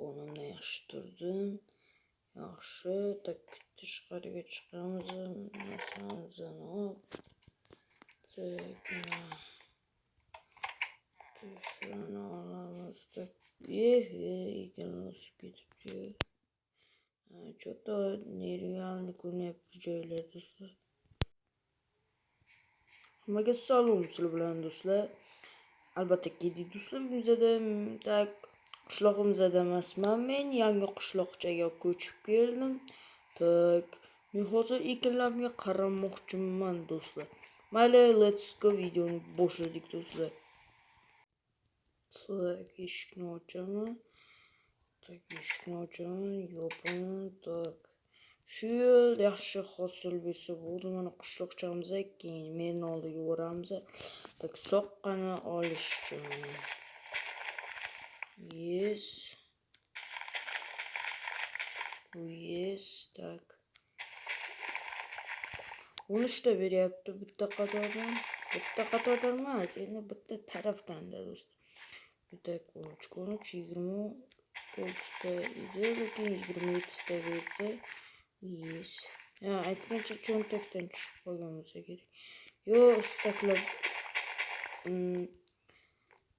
O'rnimdan yaxshi turdim. Yaxshi, так tashqariga chiqamiz. Narsamizni olib. Так, shuni olamiz. Так, ekin o'sib ketibdi. Что-то нереальный ko'rinyapti joylar do'stlar. Hammaga salom sizlar bilan do'stlar. Albatta keldik do'stlar, bizada так qishlog'imizda emasman men, yangi qishloqchaga ko'chib keldim. Так, men hozir ekinlarga qaramoqchiman do'stlar. Mayli, let's go, videoni boshladik do'stlar. Так, eshikni ochaman. Так, eshikni ochaman, yopaman. Так. Shu yil yaxshi hosil bersa bo'ldi. Mana qishloqchamizga keyin merni oldiga boramiz. Так, soqqani olish uchun. Yes. Yes, так. 13 ta beryapti bitta qatordan. Bitta qatordan emas, endi bitta tarafdan-da do'stlar. Так, 13, 13, 20 ta edi, lekin 27 ta berdi. Yes. Ya, aytgancha cho'ntakdan tushib qolgan bo'lsa kerak. Yo'q, istaklab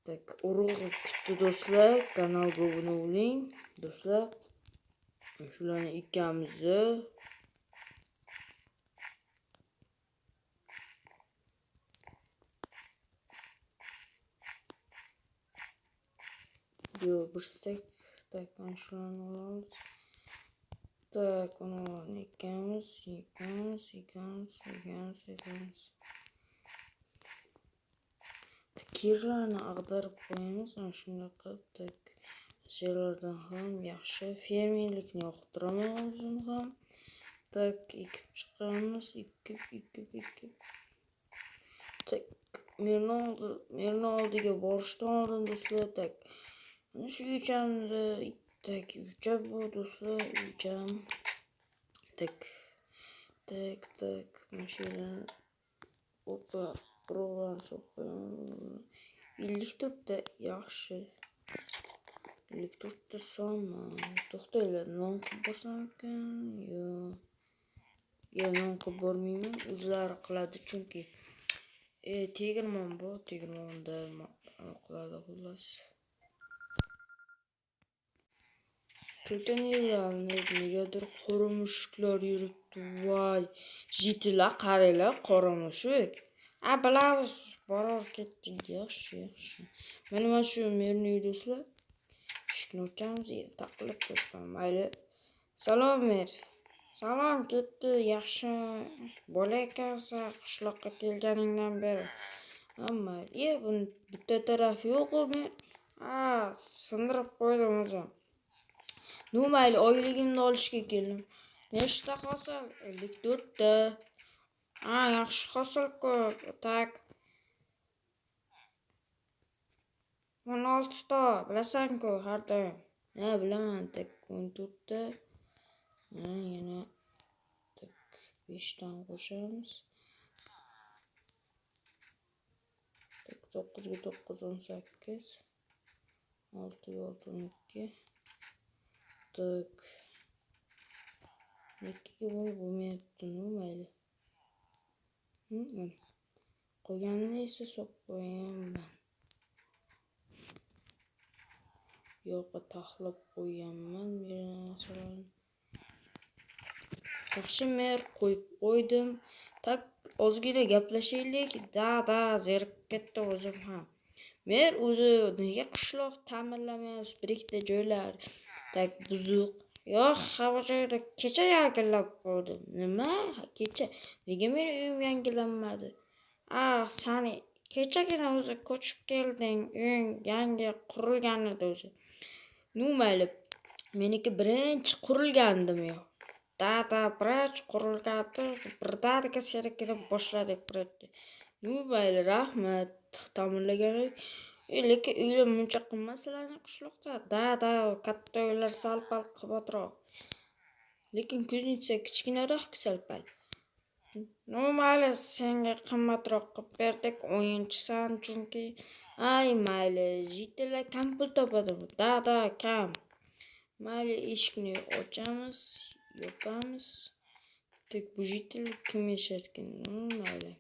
так, urug' kutdi do'stlar. Kanalga obuna bo'ling do'stlar. Shularni ikkamiz. Yo'q, bir stak. Так, mana shularni olamiz. Так, uni ekkamiz, ekkamiz, ekkamiz, ekkamiz, ekkamiz. Yerlarni ag'darib qo'yamiz, ana shunday qilib. Так, yerlardan ham yaxshi fermerlikni yoqtiraman o'zim ham. Так, ekib chiqamiz, ekib, ekib, ekib. Так, merni oldiga borishdan oldin do'stlar, так, mana shu uychamni, так, uycha bu do'stlar, uycham. Так, так, так, mana shu yerdan opa, urug'larni solib qo'yaman. 54 ta yaxshi. 54 ta somon. To'xtanglar, non qilib borsammikan? Yo'q. Yo'q, non qilib bormayman. O'zlari qiladi, chunki tegirmon bor, tegirmonda qiladi xullas. Что-то нереально, negadir qora mushuklar yuribdi. Voy, jitilar qaranglar, qora mushuk. A, bilamiz, borib ketdik. Yaxshi, yaxshi. Mana mana shu merni uyi do'stlar. Eshikni ochamiz, taqillab qo'yibman. Mayli. Salom mer. Salom ketdi, yaxshi bola ekansan qishloqqa kelganingdan beri. Ammo, buni bitta tarafi yo'q-ku mer. Ha, sindirib qo'ydim o'zim. Ну mayli, oyligimni olishga keldim. Nechta hosil? 54 ta. Ha, yaxshi hosil ko'p. Так. 16 ta, bilasan-ku har doim. Ha, bilaman. Так, 14 ta. Ha, yana так 5 dan qo'shamiz. Так, 9 ga 9 18. 6 ga 6 12. Так. 2 ga bo'lib bo'lmayapti, ну mayli. Qolganini esa solib qo'yaman. Yo'qqa taxlab qo'yganman narsalarni. Yaxshi mer qo'yib qo'ydim. Так, ozgina gaplashaylik. Da, da, zerikib ketdi o'zim ham. Mer o'zi nega qishloq ta'mirlamayapsiz? Bir ikkita joylar так buzuq. Yo'q, havo joyda kecha yangilab qo'ydim. Nima? Kecha. Nega meni uyim yangilanmadi? Ah, sani kechagina o'zi ko'chib kelding. Uying yangi qurilgan edi o'zi. Ну mayli. Meniki birinchi qurilgandimi yo'q? Da, da, birinchi qurilgandi. Birdaniga senikini boshladik birinchi. Ну mayli, rahmat ta'mirlaganing. Lekin uylar muncha qimmat sizlarning qishloqda. Da, da, katta uylar sal-pal qimmatroq. Lekin kuznitsa kichkinaroq sal-pal. Ну mayli, senga qimmatroq qilib berdik, o'yinchisan chunki. Ay, mayli, житель lar kam pul topadimi? Да, да, kam. Mayli, eshikni ochamiz, yopamiz. Так, bu житель kim yasharkan? Mayli.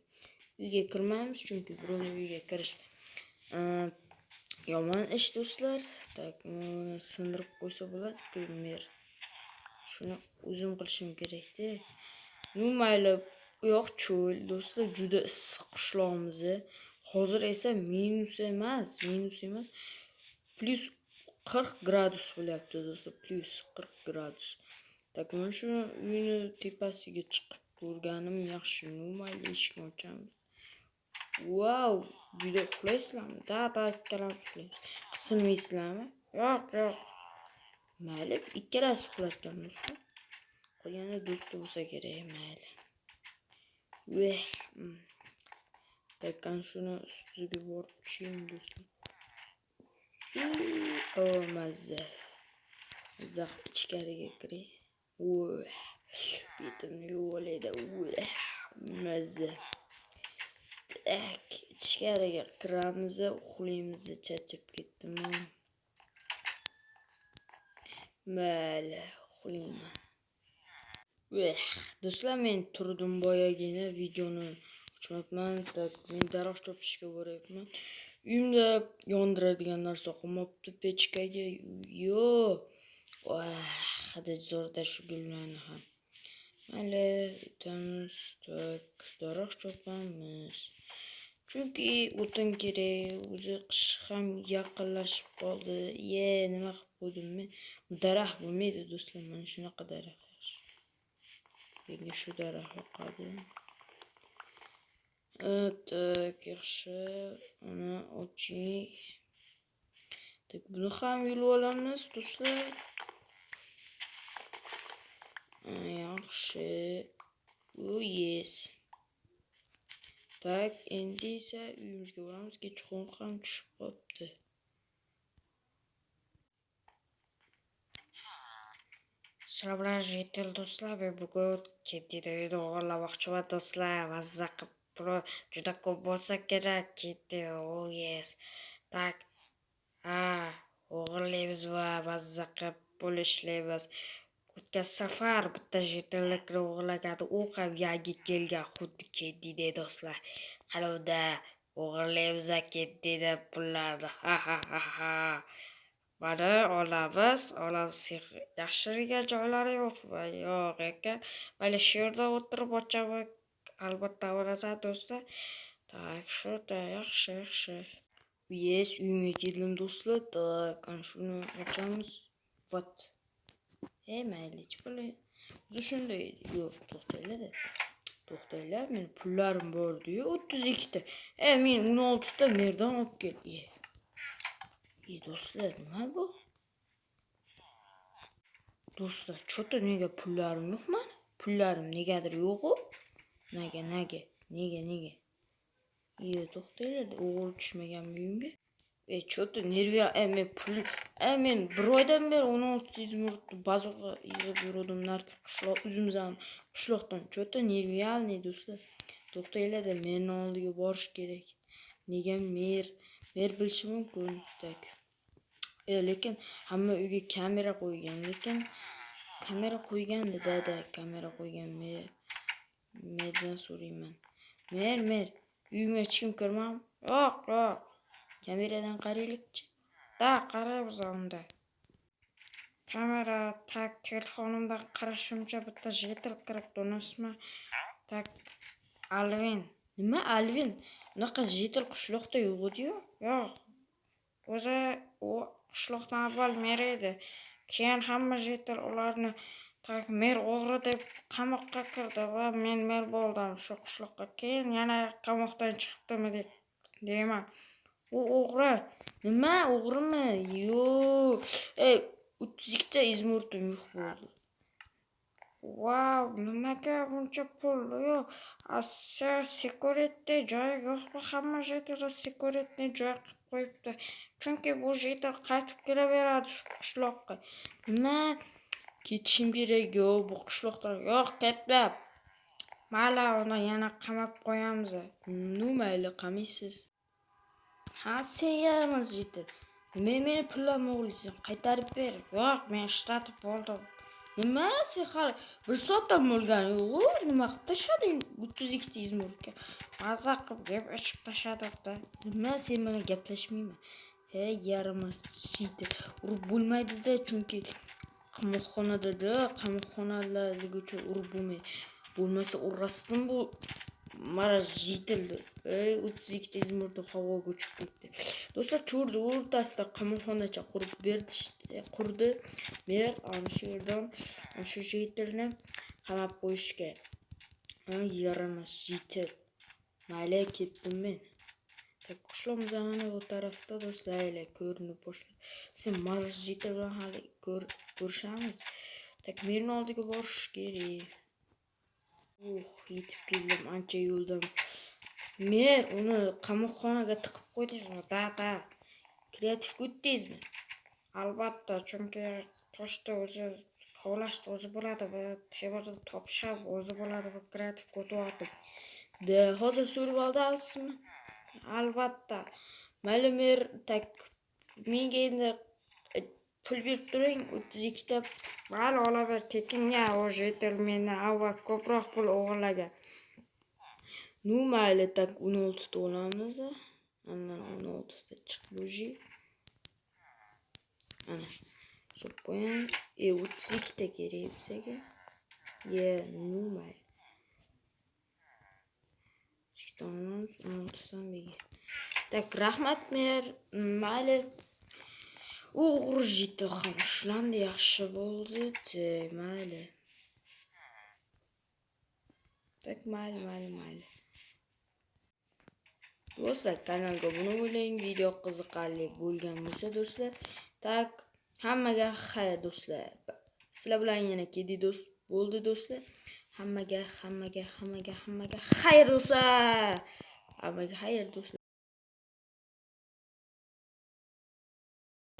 Uyga kirmaymiz, chunki birovni uyiga kirish yomon ish, do'stlar. Так, buni sindirib qo'ysa bo'ladi, mer. Shuni o'zim qilishim kerakda. Ну, mayli, u yoq cho'l, do'stlar, juda issiq qishlog'imiz. Hozir esa minus emas, minus emas. Plyus 40 gradus bo'lyapti, do'stlar, plyus 40 gradus. Так, mana shu uyni tepasiga chiqib ko'rganim yaxshi. Ну, mayli, eshikni ochamiz. Vau, uyda uxlaysizlarmi? Да, да, ikkalamiz uxlaymiz. Qisilmaysizlarmi? Yo'q, yo'q. Mayli, ikkalasi uxlar ekan, do'stlar. Qolgani do'sti bo'lsa kerak, mayli. Veh. Так, ana shuni ustiga borib tushaymi, do'stlar? Suv, o, mazza. Mazza qilib ichkariga kiray. Voy, betimni yuvib olayda. Mazza. Так, ichkariga kiramiz, uxlaymiz, charchab ketdim. Mayli, uxlayman. Veh, do'stlar, men turdim boyagina, videoni ochmabman. Так, men daraxt chopishga boryapman. Uyimda yondiradigan narsa qolmabdi pechkaga. Yo'q. Voh, hidi zo'rda shu gullarni ham. Mayli, o'tamiz. Так, daraxt chopamiz. Chunki o'tin kerak. O'zi qish ham yaqinlashib qoldi. Ye, nima qilib qo'ydim men? Bu daraxt bo'lmaydi, do'stlar. Mana shunaqa daraxt yaxshi. Menga shu daraxt yoqadi. Так, yaxshi. Uni oching. Так, buni ham yulib olamiz, do'stlar. Yaxshi. Oh, yes. Так, endi esa uyimizga boramiz. Kechqurun ham tushib qolibdi. Sizlar bilan житель, do'stlar. Men bugun Kedini uyini o'g'irlamoqchiman, do'stlar. Mazza qilib puli juda ko'p bo'lsa kerak. Ketdi, oh yes. Так, ha, o'g'irlaymiz va mazza qilib pul ishlaymiz. O'tgan safar bitta житель nikini o'g'irlagandi. U ham yangi kelgan, xuddi Kedidek, do'stlar. Qani unda o'g'irlaymiz Kedini pullarni. Ha ha ha ha. Mana olamiz, olamiz. Yashirgan joylari yo'qmi? Yo'q ekan. Mayli, shu yerda o'tirib ochaman. Albatta olasan, do'stlar. Так, shu yerda yaxshi, yaxshi. Yes, uyimga keldim, do'stlar. Так, ana shuni ochamiz. Вот. E, mayli, hech bo'lay. O'zi shunday edi. Yo'q, to'xtanglar-da. To'xtanglar, meni pullarim bor-ku, 32 ta. E, men 16 ta merdan olib kel. E. E, do'stlar, nima bu? Do'stlar, что-то nega pullarim yo'q mani? Pullarim negadir yo'q-u. Nega, nega? Nega, nega? E, to'xtanglar, o'g'ri tushmaganmi uyimga? E, что-то нервы, e, men pul, e, men bir oydan beri 16 изумруд ni bozorga yig'ib yuruvdim, narki qishloq, o'zimiz ham qishloqdan. Что-то нереальный, do'stlar. To'xtanglar-da, merni oldiga borish kerak. Nega mer? Mer bilishi mumkin. Так. E, lekin hamma uyga kamera qo'ygan, lekin kamera qo'ygandi, dada, kamera qo'ygan mer. Merdan so'rayman. Mer, mer, uyimga hech kim kirmam? Yo'q, yo'q. Kameradan qaraylikchi. Да, qaraymiz unda. Kamera, так, telefonimdan qarashimcha bitta житель kiribdi, uni ismi так Alvin. Nima Alvin? Unaqa житель qishloqda yo'q edi-yu. Yo'q. O'zi u qishloqdan avval mer edi. Keyin hamma житель ularni так mer o'g'ri deb qamoqqa kirdi va men mer bo'ldim shu qishloqqa. Keyin yana qamoqdan chiqibdimi deyman. U o'g'ri. Nima, o'g'rimi? Yo'q. Ey, 32 ta изумруд im yo'q bo'ldi. Vau, nimaga buncha pul? Yo'q, секретный joyi yo'qmi? Hamma житель секретный joy qilib qo'yibdi. Chunki bu житель qaytib kelaveradi shu qishloqqa. Nima? Ketishim kerak, yo'q, bu qishloqdan. Yo'q, ketma. Mayli, uni yana qamab qo'yamiz. Ну, mayli, qamaysiz. Ha, sen yaramas житель. Nima meni pullarimni o'g'irlaysan? Qaytarib ber. Yo'q, men ishlatib bo'ldim. Nima sen hali bir soat ham bo'lgani yo'q-u. Nima qilib tashlading 32 ta изумруд ga? Maza qilib yeb ichib tashladim-da. Nima sen bilan gaplashmayman. Hey, yaramas житель. Urib bo'lmaydi-da, chunki qamoqxonada-da, qamoqxonaligi uchun urib bo'lmaydi. Bo'lmasa urasdim bu maraz житель ni. Ey, 32 ta изумруд havoga uchib ketdi. Do'stlar, cho'lni o'rtasida qamoqxonacha qurib berdi, qurdi. Mer ana shu yerdan ana shu житель ni qamab qo'yishga. Ha, yaramas житель. Mayli, ketdim men. Так, qishlog'imiz ana bu tarafda do'stlar, ko'rinib boshladi. Sen maraz житель bilan hali ko'rishamiz. Так, merni oldiga borish kerak. Yetib keldim ancha yo'ldan. Mer, uni qamoqxonaga tiqib qo'ydingizmi? Да, да. Kreativga o'tdingizmi? Albatta, chunki toshni o'zi kovlashni o'zi bo'ladi va temirni topish ham o'zi bo'ladi va kreativga o'tyaptim. Да, hozir so'rib oldasizmi? Albatta. Mayli mer, так, menga endi pul berib turing, 32 ta. Mayli, olaver tekinga, u житель mendan avval ko'proq pul o'g'irlagan. Ну, mayli, так, 16 ta olamiz. Mana 16 ta chiqdi уже. Ana. Solib qo'ying. 32 ta kerak bizga. Ye, ну mayli. 32 ta olamiz, 16 tan bega. Так, rahmat mer, mayli. U o'g'ri житель ham ushlandi, yaxshi bo'ldi. Mayli. Так, mayli, mayli, mayli. Do'stlar, kanalga obuna bo'ling. Video qiziqarli bo'lgan bo'lsa, do'stlar. Так, hammaga xayr do'stlar. Sizlar bilan yana Kedi do'st bo'ldi do'stlar. Hammaga, hammaga, hammaga, hammaga xayr do'stlar. Hammaga xayr do'stlar.